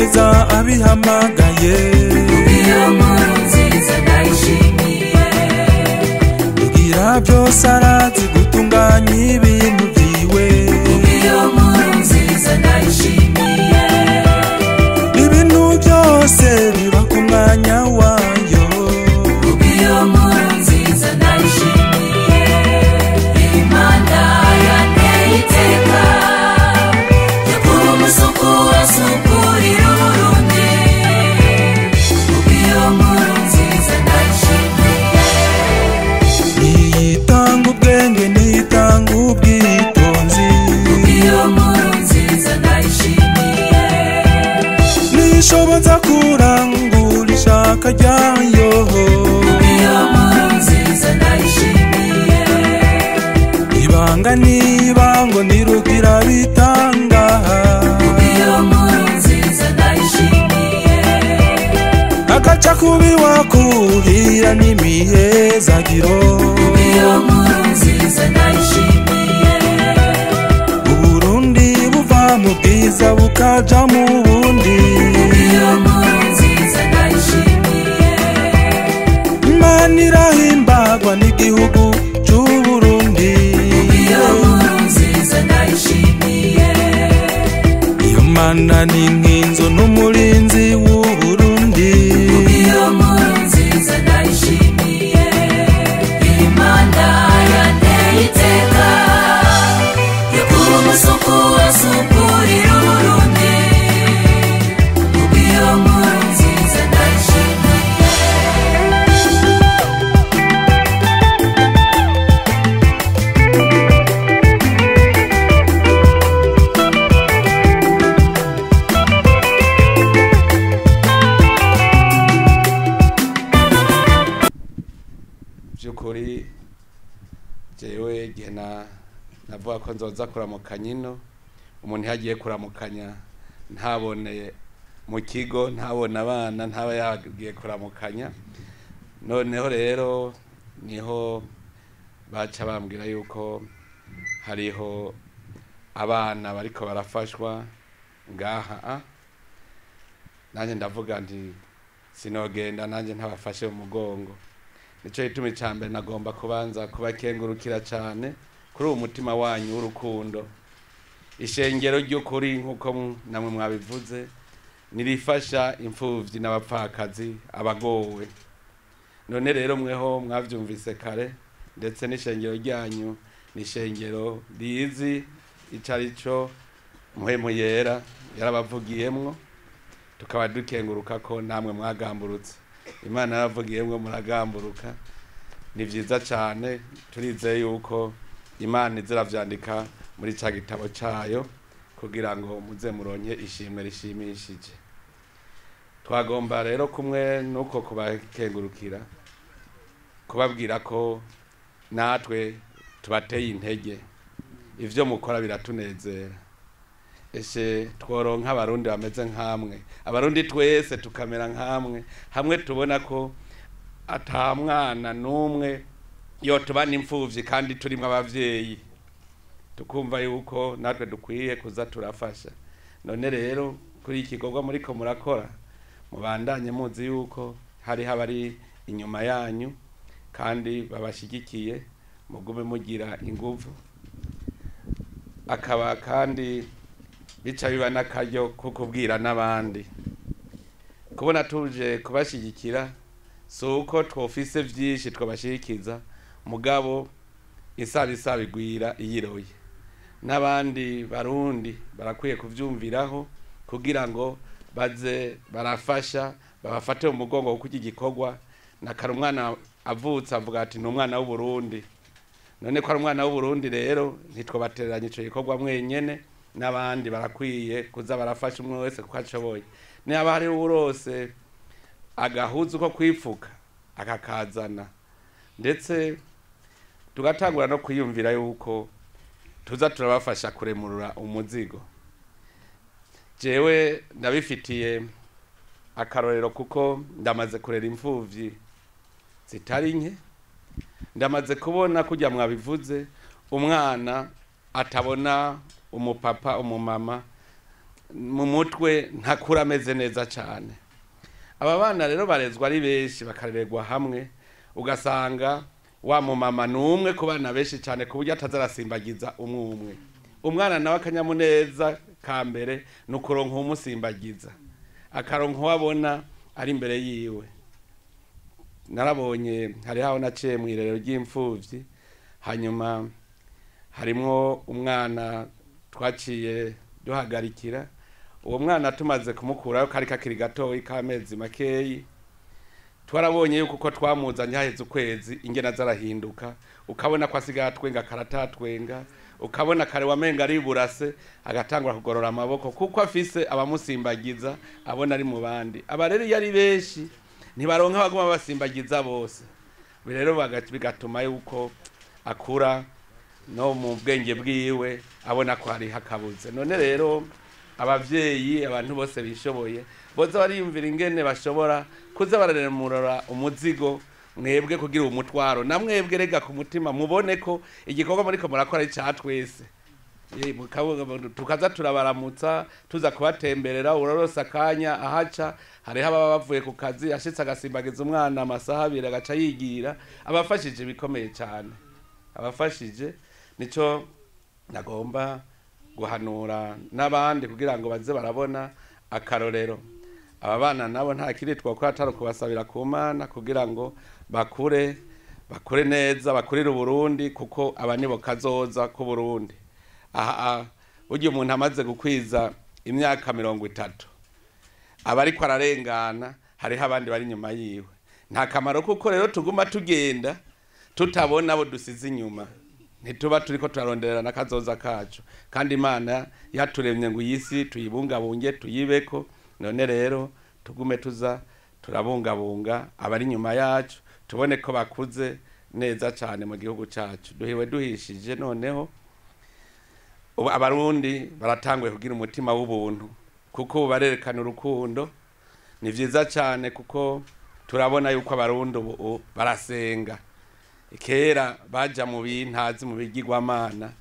neza abihamagaye. Iyo nkuru nziza ndayishimiye. Rugira byose arazi gutunganya ibintu byiwe. Iyo nkuru nziza ndayishimiye. Ibintu byose biba ku mwanya wayo. Iyo nkuru nziza ndayishimiye. Imana yanteye iteka ryo kuba umusuku wasukurira Uburundi. Iyo nkuru nziza ndayishimiye. Niyitanga ubwenge, niyitanga ubwitonzi. Iyo nkuru nziza ndayishimiye. Nishoboza kurangura ishaka ryayo. Iyo nkuru nziza ndayishimiye. Ibanga n'ibango nirugira bitanga. Iyo nkuru nziza ndayishimiye. Agaca kubi wakuhira n'imihezagiro. Iyo nkuru nziza ndayishimiye. Uburundi buva mu bwiza bukaja mu bundi. Iyo nkuru nziza ndayishimiye. Imana irahimbagwa n'igihugu c'Uburundi. Iyo nkuru nziza ndayishimiye. Iyo mana ni nk'inzu n'umurinzi w'Uburundi. Iyo nkuru nziza ndayishimiye. Imana yanteye iteka ryo kuba umusuku wasukurira Uburundi. Iyo nkuru nziza ndayishimiye. By'ukuri jewe igihe navuga ko nzoza kuramukanya ino, umuntu iyo agiye kuramukanya ntabone mu kigo, ntabone abana, ntaba yagiye kuramukanya. Noneho rero niho baca bambwira yuko hariho abana bariko barafashwa ngaha, nanjye ndavuga nti sinogenda nanjye ntabafashe mu mugongo. Nico gituma ica mbere nagomba kubanza kubakengurukira cane kuri uwo mutima wanyu w'urukundo. Ishengero ry'ukuri nk'uko namwe mwabivuze nirifasha imfuvyi n'abapfakazi abagowe. None rero mweho mwavyumvise kare, ndetse n'ishengero ryanyu ni ishengero rizi ico arico Mpwemu Yera yarabavugiyemwo, tukaba dukenguruka ko namwe mwagamburutse. Imana yaravugiyemwo muragamburuka, ni vyiza cane. Turizeye yuko Imana iziravyandika muri ca gitabo cayo kugira ngo muze muronke ishimwe rishimishije. Twagomba rero kumwe nuko kubakengurukira, kubabwira ko natwe tubateye intege, ivyo mukora biratunezera. Eshe tworonka abarundi bameze nkamwe, abarundi twese tukamera nkamwe, hamwe tubona ko ata mwana n'umwe yotuba n'imfuvyi kandi turimwo abavyeyi, tukumva yuko natwe dukwiye kuza turafasha. None rero kuri iki gikorwa muriko murakora, mubandanye muzi yuko hariho abari inyuma yanyu kandi babashigikiye, mugume mugira inguvu. Akaba kandi bica biba n'akaryo ko kubwira n'abandi. Kubona tuje kubashigikira si uko twofise vyinshi twabashigikiza, mugabo isaba igwira iyiroye. N'abandi barundi barakwiye kuvyumviraho kugira ngo baze barafasha, babafate mu mugongo kuko iki gikorwa na kare umwana avutse avuga ati ni umwana w'Uburundi. None ko ari umwana w'Uburundi rero ntitwobatereranya ico gikorwa mwenyene, n'abandi barakwiye kuza barafasha umwe wese kuko ashoboye. Niba hari uwurose agahuzu ko kwipfuka akakazana, ndetse tugatangura no kwiyumvira yuko tuza turabafasha kuremurura umuzigo. Jewe ndabifitiye akarorero kuko ndamaze kurera imfuvyi zitari nke, ndamaze kubona kurya mwabivuze umwana atabona umupapa umumama mu mutwe ntakura ameze neza cyane. Aba bana rero barezwa ari benshi, bakarererwa hamwe, ugasanga wa mumama n'umwe ku bana benshi cyane, ku buryo atazarasimbagiza umwe umwe. Umwana nawe akanyamuneza ka mbere ni ukuronka uwumusimbagiza, akaronka uwo abona ari imbere yiwe. Narabonye hariho aho naciye mu irerero ry'imfuvyi, hanyuma harimwo umwana twaciye duhagarikira. Uwo mwana tumaze kumukurayo kari kakiri gatoyi k'amezi makeyi, twarabonye yuko uko twamuzanye haheze ukwezi ingene azarahinduka, ukabona ko asigaye atwenga karatatwenga, ukabona kare wamenga ariburase agatangura kugorora amaboko, kuko afise abamusimbagiza abona ari mu bandi. Aba rero iyo ari benshi ntibaronka abaguma basimbagiza bose, rero bigatuma yuko akura no mu bwenge bwiwe abona ko hari hakabuze. None rero abavyeyi, abantu bose bishoboye boza bariyumvira ingene bashobora kuza bararemurora umuzigo mwebwe kugira umutwaro, na mwebwe rega ku mutima mubone ko igikorwa muriko murakora ari ca twese. Tukaza turabaramutsa, tuza kubatemberera, urorosa akanya ahaca, hariho ababa bavuye ku kazi ashitse agasimbagiza umwana amasaha abiri agaca yigira, abafashije bikomeye cyane, abafashije. Nico nagomba guhanura n'abandi kugira ngo baze barabona akarorero. Aba bana nabo nta kiri twakora atari kubasabira ku Mana kugira ngo bakure, bakure neza, bakurire Uburundi, kuko aba nibo kazoza ku Burundi. Aha burya umuntu amaze gukwiza imyaka 30 aba ariko ararengana, hariho abandi bari inyuma yiwe. Nta kamaro kuko rero tuguma tugenda tutabona abo dusize inyuma, ntituba turiko turaronderera n'akazoza kacu. Kandi Imana yaturemye ngo iyi si tuyibungabunge, tuyibeko. None rero tugume tuza turabungabunga abari inyuma yacu, tubone ko bakuze neza cyane mu gihugu cyacu. Duhiwe duhishije. Noneho ubu Abarundi baratanguye kugira umutima w'ubuntu, kuko ubu barerekana urukundo. Ni vyiza cyane kuko turabona yuko Abarundi ubu barasenga. Kera baja mu bintazi, mu bigirwamana,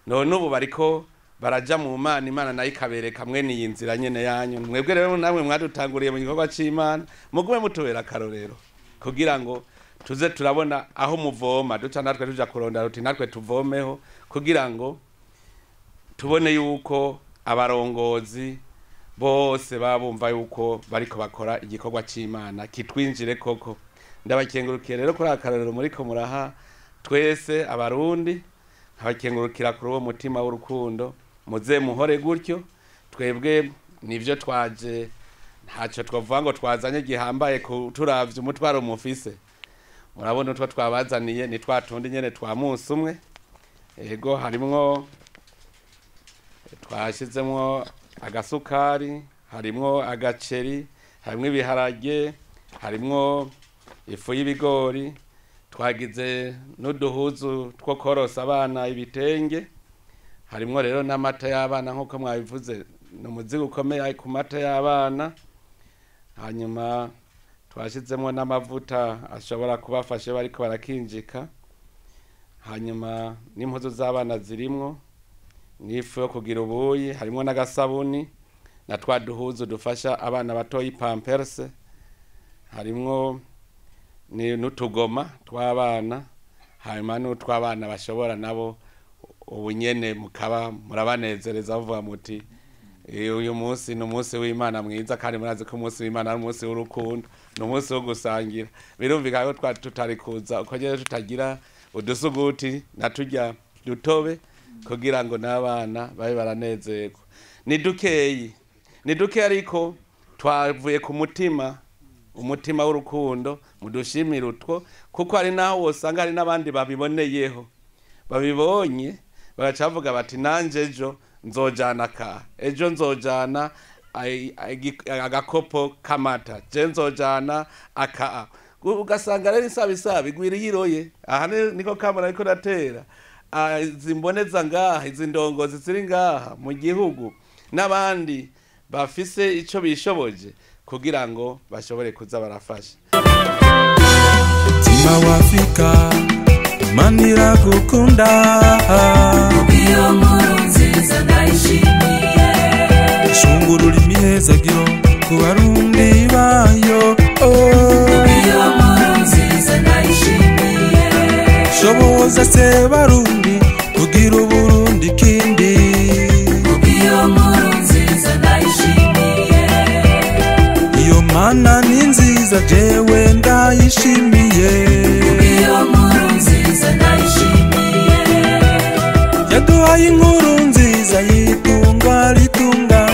none ubu bariko baraja mu Mana, Imana nayo ikabereka mwene iyi nzira nyene yanyu. Mwebwe rero namwe mwadutanguriye mu gikorwa c'Imana, mugume mutubera akarorero kugira ngo tuze turabona aho muvoma, duca natwe tuja kuronda ruti natwe tuvomeho, kugira ngo tubone yuko abarongozi bose babumva yuko bariko bakora igikorwa c'Imana kitwinjire koko. Ndabakengurukiye rero kuri akarorero muriko muraha twese Abarundi, nkabakengurukira kuri uwo mutima w'urukundo. Muze muhore gutyo. Twebwe nivyo twaje, ntacyo twavuga ngo twazanye gihambaye turavye umutwaro mufise. Murabona utwo twabazaniye ni twa tundi nyene twa munsi umwe. Ego harimwo twashizemwo agasukari, harimwo agaceri, harimwo ibiharage, harimwo ifu y'ibigori, twagize n'uduhuzu two korosa abana ibitenge, harimwo rero n'amata y'abana nk'uko mwabivuze, ni umuzigo ukomeye ku mata y'abana. Hanyuma twashizemwo n'amavuta ashobora kubafasha bariko barakinjika, hanyuma n'impuzu z'abana zirimwo, n'ifu yo kugira ubuyi, harimwo n'agasabuni na twa duhuzu dufasha abana batoyi pampers, harimwo n'utugoma tw'abana, hanyuma n'utw'abana bashobora nabo ubunyene mukaba murabanezereza bavuga muti uyu munsi ni umunsi w'Imana mwiza, kandi murazi ko umunsi w'Imana ari umunsi w'urukundo, ni umunsi wo gusangira. Birumvikana ko twari tutari kuza uko nyene tutagira udusuguti na turya dutobe kugira ngo n'abana babe baranezerwa. Ni dukeyi, ni dukeyi ariko twavuye ku mutima, umutima w'urukundo. Mudushimire utwo, kuko hari naho wosanga hari n'abandi babiboneyeho, babibonye bagaca bavuga bati nanje ejo nzojana ka, ejo nzojana agakopo k'amata, je nzojana aka. Ugasanga rero isabi igwira iyiroye. Aha niko kamara ariko natera izi mboneza ngaha, izi ndongozi ziri ngaha mu gihugu n'abandi bafise ico bishoboje kugira ngo bashobore kuza barafasha. Mutima wa Afrika, Imana iragukunda. Iyo nkuru nziza ndayishimiye. Shungurura imihezagiro ku Barundi bayo, oh. Iyo nkuru nziza ndayishimiye. Shoboza se Barundi kugira Uburundi kindi. Iyo nkuru nziza ndayishimiye. Iyo mana ni nziza jewe ndayishimiye. Iyo nkuru nziza ndayishimiye. Yaduhaye inkuru nziza y'itunga ritunganye.